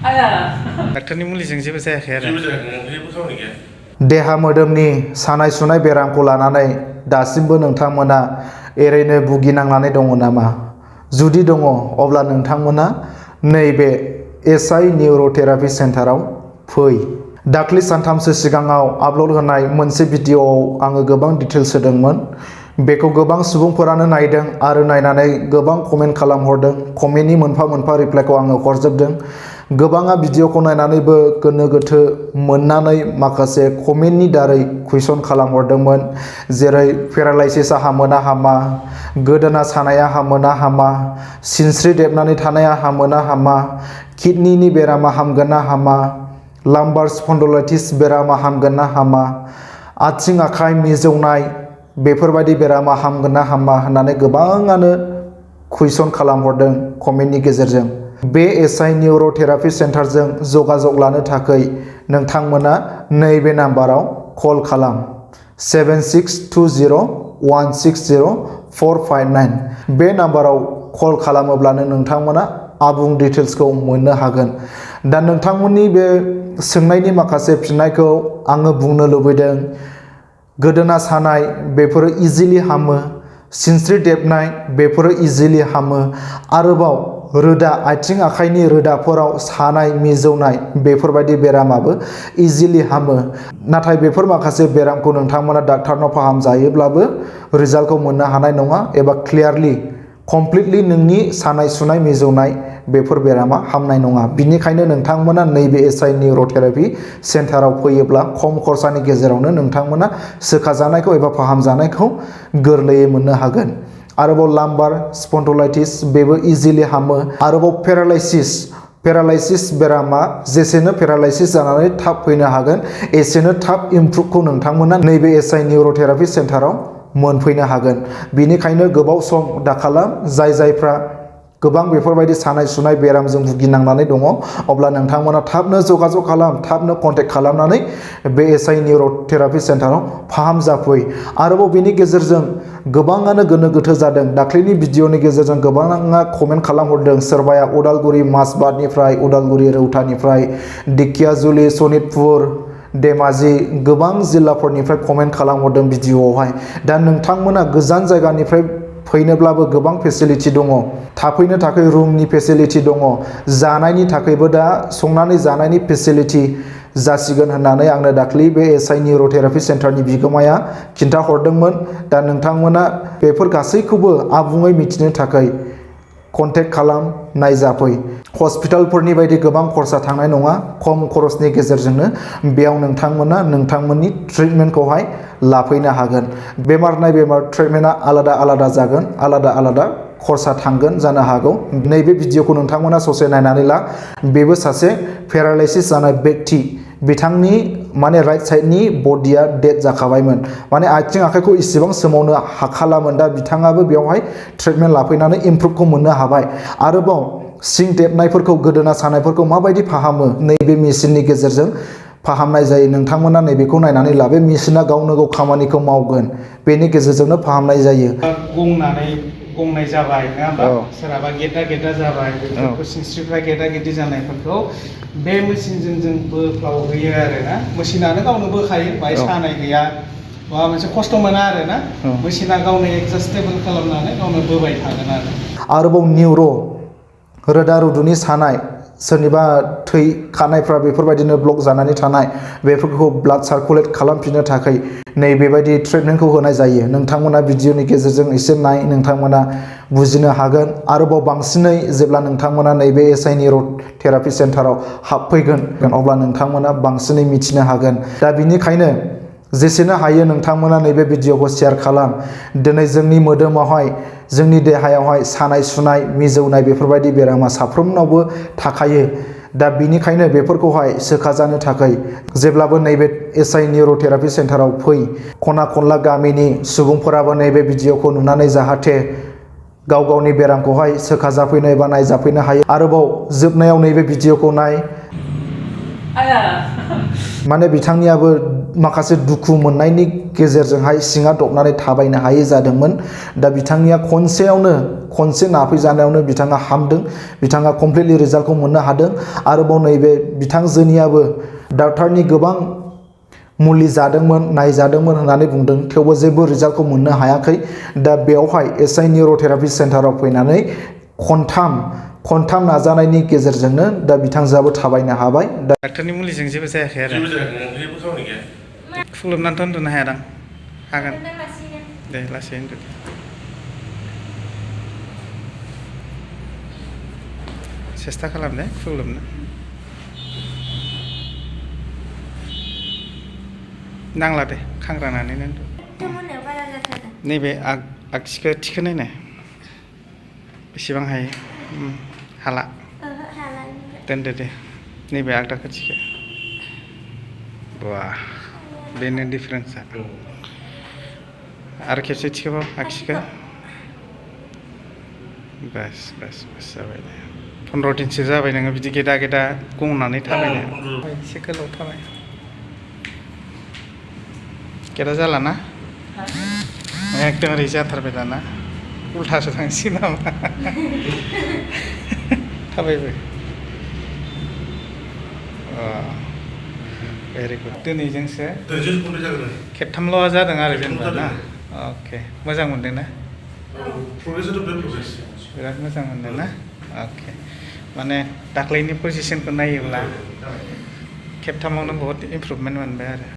डाक्टारनि मुलिजों जेबो जायाखै आरो देहा मोदोमनि सानाय सुनाय बेरामखौ लानानै दासिमबो नोंथांमोना ओरैनो भुगिनांनानै दङ नामा? जुदि दङ अब्ला नोंथांमोना नैबे एसआइ निउर'थेरापि सेन्टाराव फै। दाख्लै सानथामसो सिगाङाव आपल'ड होनाय मोनसे भिडिअ'आव आङो गोबां डिटेल्स होदोंमोन। बेखौ गोबां सुबुंफोरानो नायदों आरो नायनानै गोबां कमेन्ट खालामहरदों। कमेन्टनि मोनफा मोनफा रिप्लाइखौ आङो हरजोबदों। गोबाङा भिडिअ'खौ नायनानैबो गोनो गोथो मोननानै माखासे कमेन्टनि दारै कुइसन खालामहरदोंमोन। जेरै पेरालाइसिसआ हामोना हामा, गोदोना सानाया हामोना हामा, सिनस्रि देबनानै थानाया हामोना हामा, किडनिनि बेरामा हामगोन ना हामा, लाम्बार स्पन्डलाइटिस बेरामा हामगोन ना हामा, आथिं आखाइ मिजौनाय बेफोरबायदि बेरामा हामगोन ना हामा होननानै गोबाङानो कुइसन खालामहरदों कमेन्टनि गेजेरजों। बे एसआइ निउर'थेरापि सेन्टारजों जगाजग लानो थाखाय नोंथांमोना नैबे नाम्बाराव कल खालाम 7620160459। बे नाम्बाराव कल खालामोब्लानो नोंथांमोना आबुं डिटेल्सखौ मोननो हागोन। दा नोंथांमोननि बे सोंनायनि माखासे फिननायखौ आङो बुंनो लुबैदों। गोदोना सानाय बेफोरो इजिलि हामो, सिनस्रि देबनाय बेफोरो इजिलि हामो, आरोबाव रोदा आथिं आखाइनि रोदाफोराव सानाय मिजौनाय बेफोरबायदि बेरामाबो इजिलि हामो। नाथाय बेफोर माखासे बेरामखौ नोंथांमोना डाक्टारनाव फाहामजायोब्लाबो रिजाल्टखौ मोननो हानाय नङा एबा क्लियारलि कमप्लिटलि नोंनि सानाय सुनाय मिजौनाय बेफोर बेरामा हामनाय नङा। बिनिखायनो नोंथांमोना नैबे एसआइ निउर'थेरापि सेन्टाराव फैयोब्ला खम खरसानि गेजेरावनो नोंथांमोना सोखाजानायखौ एबा फाहामजानायखौ गोरलैयै मोननो हागोन। आरोबाव लाम्बार स्पन्डलाइटिस बेबो इजिलि हामो। आरोबाव पेरालाइसिस बेरामा जेसेनो पेरालाइसिस जानानै थाब फैनो हागोन एसेनो थाब इमप्रुभखौ नोंथांमोना नैबे एसआइ निउर'थेरापि सेन्टाराव मोनफैनो हागोन। बिनिखायनो गोबाव सम दाखालाम। जायफ्रा गोबां बेफोरबायदि सानाय सुनाय बेरामजों भुगिनांनानै दङ अब्ला नोंथांमोना थाबनो जगाजग खालाम, थाबनो कन्टेक्ट खालामनानै बे एसआइ निउर'थेरापि सेन्टाराव फाहामजाफै। आरोबाव बेनि गेजेरजों गोबाङानो गोनो गोथो जादों। दाख्लैनि भिडिअ'नि गेजेरजों गोबाङा कमेन्ट खालामहरदों। सोरबाया उदालगुरि माजबाटनिफ्राय, उदालगुरि रौतानिफ्राय, दिखियाजुलि, सनितपुर, धेमाजि गोबां जिल्लाफोरनिफ्राय कमेन्ट खालामहरदों भिडिअ'आवहाय। दा नोंथांमोना गोजान जायगानिफ्राय फैनोब्लाबो गोबां फेसिलिटि दङ। थाफैनो थाखाय रुमनि फेसिलिटि दङ। जानायनि थाखायबो दा संनानै जानायनि फेसिलिटि जासिगोन होननानै आंनो दाख्लै बे एसआइ निउर'थेरापि सेन्टारनि बिगोमाया खिन्थाहरदोंमोन। दा नोंथांमोना बेफोर गासैखौबो आबुङै मिथिनो थाखाय कन्टेक्ट खालाम, नायजाफै। हस्पिटालफोरनि बायदि गोबां खरसा थांनाय नङा। खम खरसनि गेजेरजोंनो बेयाव नोंथांमोना नोंथांमोननि ट्रिटमेन्टखौहाय लाफैनो हागोन। बेमार नाय बेमार ट्रिटमेन्टआ आलादा आलादा जागोन, आलादा आलादा खरसा थांगोन जानो हागौ। नैबे भिडिअ'खौ नोंथांमोना ससे नायनानै ला। बेबो सासे पेरालाइसिस जानाय व्यक्ति। बिथांनि माने राइट साइडनि बडिया डेड जाखाबायमोन। माने आथिं आखाइखौ इसेबां सोमावनो हाखालामोन। दा बिथाङाबो बेवहाय ट्रिटमेन्ट लाफैनानै इमप्रुभखौ मोननो हाबाय। आरोबाव सिं देबनायफोरखौ, गोदोना सानायफोरखौ माबायदि फाहामो नैबे मेसिननि गेजेरजों फाहामनाय जायो। नोंथांमोना नैबेखौ नायनानै ला। बे मेसिना गावनो गाव खामानिखौ मावगोन। बेनि गेजेरजोंनो फाहामनाय जायो। गंनाय जाबाय नङा होमबा? सोरहाबा गेद्दा गेद्दा जाबाय, बेफोरखौ सिनस्रिफ्रा गेद्दा गेद्दि जानायफोरखौ बे मेसिनजों जों बोफ्लावहोयो आरो ना। मेसिनानो गावनो बोखायो, बाहाय सानाय गैया, माबा मोनसे खस्थ' मोना आरो ना। मेसिना गावनो एडजास्टेबल खालामनानै गावनो बोबाय थागोन आरो। आरोबाव निउर' रोदा रुदुनि सानाय, सोरनिबा थै खानायफ्रा बेफोरबायदिनो ब्लक जानानै थानाय बेफोरखौ ब्लाड सार्कुलेट खालामफिननो थाखाय नैबेबायदि ट्रिटमेन्टखौ होनाय जायो। नोंथांमोना भिडिअनि गेजेरजों एसे नाय, नोंथांमोना बुजिनो हागोन। आरोबाव बांसिनै जेब्ला नोंथांमोना नैबे एसआइ निउर'थेरापि सेन्टाराव हाबफैगोन अब्ला नोंथांमोना बांसिनै मिथिनो हागोन। दा बिनिखायनो जेसेनो हायो नोंथांमोना नैबे भिडिअखौ शेयार खालाम। दिनै जोंनि मोदोमावहाय, जोंनि देहायावहाय सानाय सुनाय मिजौनाय बेफोरबायदि बेरामा साफ्रोमनावबो थाखायो। दा बिनिखायनो बेफोरखौहाय सोखाजानो थाखाय जेब्लाबो नैबे एसआइ निउर'थेरापि सेन्टाराव फै। खना खनला गामिनि सुबुंफोराबो नैबे भिडिअखौ नुनानै जाहाथे गाव गावनि बेरामखौहाय सोखाजाफैनो एबा नायजाफैनो हायो। आरोबाव जोबनायाव नैबे भिडिअखौ नाय। माने बिथांनियाबो माखासे दुखु मोननायनि गेजेरजोंहाय सिङा दबनानै थाबायनो हायै जादोंमोन। दा बिथांनिया खनसे नाफैजानायावनो बिथाङा हामदों, बिथाङा कमप्लिटलि रिजाल्टखौ मोननो हादों। आरोबाव नैबे बिथांजोनियाबो डाक्टारनि गोबां मुलि जादोंमोन, नायजादोंमोन होननानै बुंदों, थेवबो जेबो रिजाल्टखौ मोननो हायाखै। दा बेवहाय एसआइ निउर'थेरापि सेन्टाराव फैनानै खनथाम नाजानायनि गेजेरजोंनो दा बिथांजोआबो थाबायनो हाबाय। दा डाक्टारनि मुलिजों जेबो जायाखै आरो खुलुमनानैथ' उन्दुनो हायादां। हागोन दे लासै उन्दु। सेस्था खालाम दे खुलुमनो। नांला दे खांग्रानानैनो उन्दु। नैबे आगसिखौ थिखोनायनाय बेसेबां हायो। हाला दोनदो दे। नैबे आगदाखौ थिखो। बा बेनो डिफारेन्सा। आरो खेबसे थिखोबाव आगसिखौ। बास जाबाय दे। 15 दिनसो जाबाय नोङो बिदि गेदा गंनानै थाबायनाया। एसे गोलाव थाबाय। गेदा जालाना? एकदम ओरै जाथारबाय दाना। उल्थासो थांसिगोन नामा? थाबायबाय। Very good. दिनैजोंसो खेबथामल' जादों आरो जेनेबा ना? अके मोजां मोनदों ना? बिराद मोजां मोनदों ना? अके माने दाख्लैनि पजिसनखौ नायोब्ला खेबथामावनो बहुद इमप्रुभमेन्ट मोनबाय आरो।